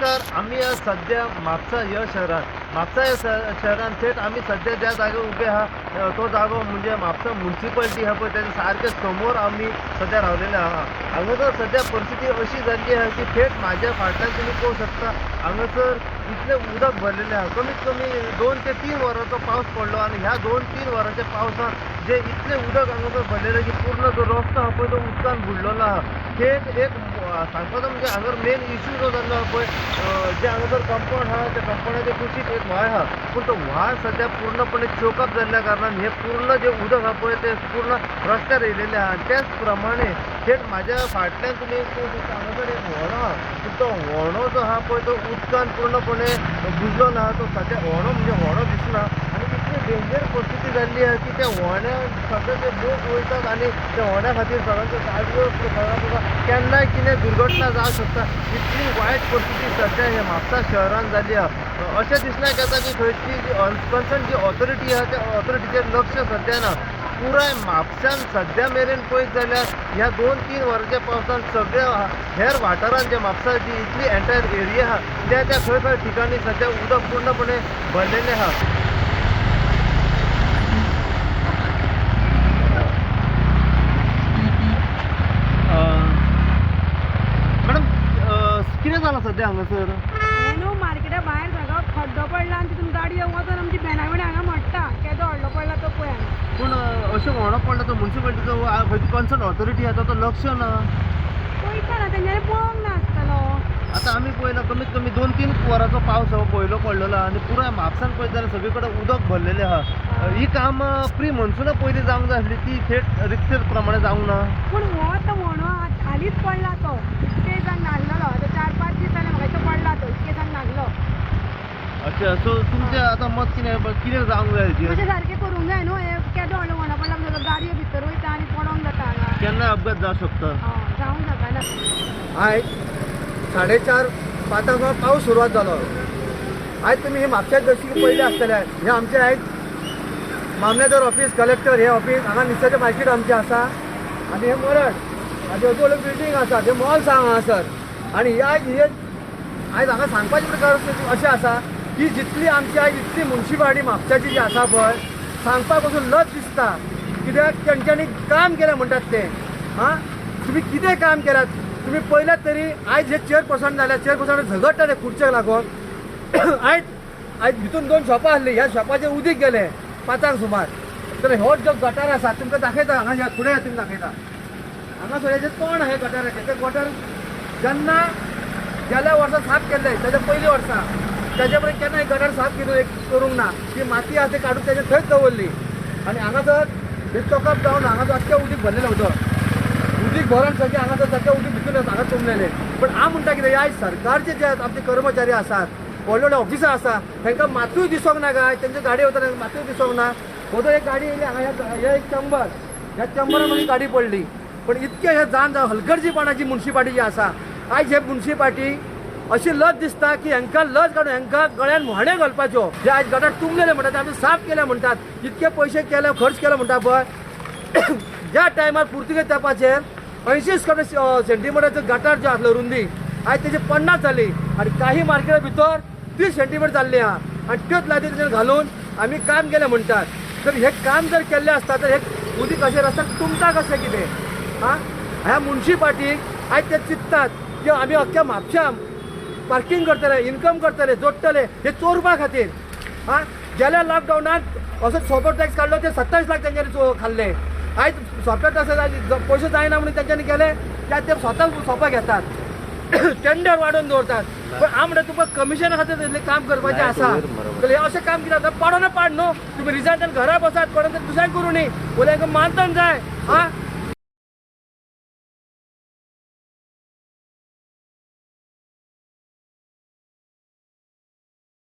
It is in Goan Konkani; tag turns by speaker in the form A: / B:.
A: नमस्कार. आमी सध्या म्हापसा ह्या शहरात, म्हापसा ह्या शहरान थेट आमी सध्या ज्या जाग्यार उबे आहा तो जागो म्हणजे म्हापसा मुन्सिपालिटी आहा पळय, तेच्या सारके समोर आमी सध्या रावलेले आहा. हांगासर सध्या परिस्थिती अशी जाल्ली आहा की थेट म्हाज्या फाटल्यान तुमी पळोवंक शकता, हांगासर इतलें उदक भरलेलें आहा. कमीत कमी 2 ते 3 वरांचो पावस पडलो आनी ह्या 2-3 वरांच्या पावसान जे इतलें उदक हांगासर भरलेलें की पूर्ण जो रस्तो आहा पळय तो उदकान बुडलेलो आहा. थेट एक सांगपाचो म्हणजे हांगासर मेन इशू जो जाल्लो आहा पळय, जे हांगासर कंपाउंड आहा त्या कंपाउंडाच्या कुशीक एक व्हाळ आहा, पूण तो व्हाळ सध्या पूर्णपणे चोकअप जाल्ल्या कारणान हे पूर्ण जे उदक आहा पळय ते पूर्ण रस्त्यार येयलेलें आहा. आनी त्याच प्रमाणे थेट म्हाज्या फाटल्यान तुमी पळोवंक शकता, हांगासर एक व्हणो आहा, पूण तो व्हणो जो आहा पळय तो उदकान पूर्णपणे बुजलो ना. तो सध्या व्हणो म्हणजे व्हणो दिसना आनी इतली डेंजर परिस्थिती जाल्ली आहा की त्या व्हण्याक सगळे ते लोक वयतात आनी त्या व्हण्या खातीर सगळ्यांच्यो गाडयो सगळ्यांचो केन्नाय कितें दुर्घटना जावंक शकता. इतली वायट परिस्थिती सध्या ह्या म्हापसा शहरान जाल्ली आहा. अशें दिसना येता की खंयची जी कन्सर्न जी ऑथॉरिटी आहा त्या ऑथॉरिटीचेर लक्ष सध्या ना. पुराय म्हापशान सध्या मेरेन पळयत जाल्यार ह्या 2-3 वरांच्या पावसान सगळ्या हेर वाठारान जे म्हापसा जी इतली एंटायर एरिया आहा त्या त्या खंय खंय ठिकाणी सध्या उदक पूर्णपणे भरलेलें आहा. मॅडम, कितें जालां सध्या हांगासर?
B: हें न्हू मार्केटा भायर सगळो खड्डो पडला आनी तितून गाडयो वचोन आमची बेना बिणा हांगा मोडटा. केदो व्हडलो पडला तो पळय हांगा.
A: पूण अशें व्हणो पडला तो मुन्सिपालिटीचो खंयची कन्सर्न ऑथॉरिटी आहा तो लक्ष ना.
B: पळयता ना, तेंच्यांनी पळोवंक ना आसतलो.
A: आतां आमी पळयला कमीत कमी 2-3 वरांचो पावस हो पयलो पडलेलो आहा आनी पुराय म्हापसान पळयत जाल्यार सगळे कडेन उदक भरलेलें आहा. ही कामां प्री मॉन्सुना पयलीं जावंक जाय आसली, ती थेट रितसर प्रमाणे जावंक ना.
B: पूण हो आतां व्हणो हालींच पडला तो, इतके जावन नागलेलो. आतां 4-5 दीस जाले म्हाका दिसता पडला तो, इतके जावन नागलो.
A: अच्छा, सो तुमचें आतां मत कितें, कितें जावंक जाय हेजेर?
B: अशें सारकें करूंक जाय न्हू. हें केदो व्हडलो व्हणो पडला म्हणजे गाडयो भितर वयता आनी पडोंक जाता हांगा.
A: केन्ना अपघात जावंक शकता.
B: हय, जावंक शकना.
C: आयज 4:30-5 पावस सुरवात जालो. आयज तुमी हे म्हापश्याक जशी पयले आसतले, हे आमचे आयज मामलेदार ऑफिस, कलेक्टर हे ऑफिस हांगा नुस्त्याचें मार्केट आमचें आसा आनी हे मरड आनी अजून व्हडलें बिल्डींग आसा, हे मॉल्स आहा हांगासर. आनी हे आयज हे आयज हांगा सांगपाचें प्रकार अशें आसा की जितली आमची आयज इतली मुन्सिपालिटी म्हापशाची जी आसा पळय, सांगपाक पसून लज दिसता. कित्याक तेंच्यांनी काम केलें म्हणटात ते. आं, तुमी कितें काम केलात तुमी पळयल्यात तरी आयज हे चेअरपर्सन जाल्या, चेअरपर्सन झगडटा ते खुर्चेक लागून. आयज आयज भितून 2 शॉपां आसलीं, ह्या शॉपाचेर उदीक गेलें 5 सुमार. तर हो जो गटार आसा तुमकां दाखयता हांगा, ह्या फुडें तुमकां दाखयता हांगा हेजें तोंड आहा गटाराचें. तें गटार जेन्ना गेल्या वर्सा साफ केल्लें, तेज्या पयलीं वर्सा तेजे पर्यंत केन्ना एक गटार साफ केलो एक करूंक ना. ती माती आसा ती काडून तेजे थंयच दवरली आनी हांगासर हे चॉकअप जावन हांगासर अख्खें उदीक भरलेलें उदक, उदीक भरून सगळें हांगासर सगळें उदीक भितून हांगा तुंबलेलें. पण हांव म्हणटा कितें, आयज सरकारचे जे आमचे कर्मचारी आसात, व्हडले व्हडले ऑफिसर आसा, तांकां मातूय दिसोंक ना काय तेंच्यो गाडयो वता तांकां मातूय दिसोंक ना. हो एक गाडी येयली हांगा, हे एक चंबर, ह्या चंबरान मागीर गाडी पडली. पण इतकें हें जाण जावन हलगर्जीपणाची मुन्सिपालिटी जी आसा, आयज हे मुन्सिपालिटी अशी लज दिसता की हांकां लज काडून हांकां गळ्यान म्होणें घालपाच्यो. जे आयज गटार तुंबलेले म्हणटात ते आमी साफ केले म्हणटात, इतके पयशे केले खर्च केले म्हणटा पळय. ज्या टायमार पुर्तुगेज तेंपाचेर 80 स्क्वेअर सेंटीमिटरचो गटार जो आसलो रुंदी, आयज तेजी 50 जाली आनी काही मार्केटा भितर 30 सेंटीमिटर जाल्ली आहा आनी त्योच लायटी तेजेर घालून आमी काम केलें म्हणटात. तर हे काम जर केल्लें आसता तर हे उदीक अशें रस्त्यार तुमता कशें कितें? आं, ह्या मुन्सिपालिटीक आयज ते चिंततात की आमी अख्ख्या म्हापश्यां पार्कींग करतले, इन्कम करतले, जोडटले, हे चोरपा खातीर. आं, गेल्या लॉकडावनांत असो सोपो टॅक्स काडलो, ते 27 लाख तेंच्यांनी खाल्ले. आयज सोपो टॅक्स पयशे जायना म्हणून तेंच्यांनी केले, त्या ते स्वता सोपा घेतात, टेंडर वाडोवन दवरतात. पण हांव म्हणटा तुमकां कमिशना खातीर इतलें काम करपाचें आसा जाल्यार हें अशें काम कितें जाता? पाडो ना पाड न्हू, तुमी रिजायन घरा बसात, कोणा दुसऱ्यांक करूं न्ही, वयल्यान मानधन जाय. आं,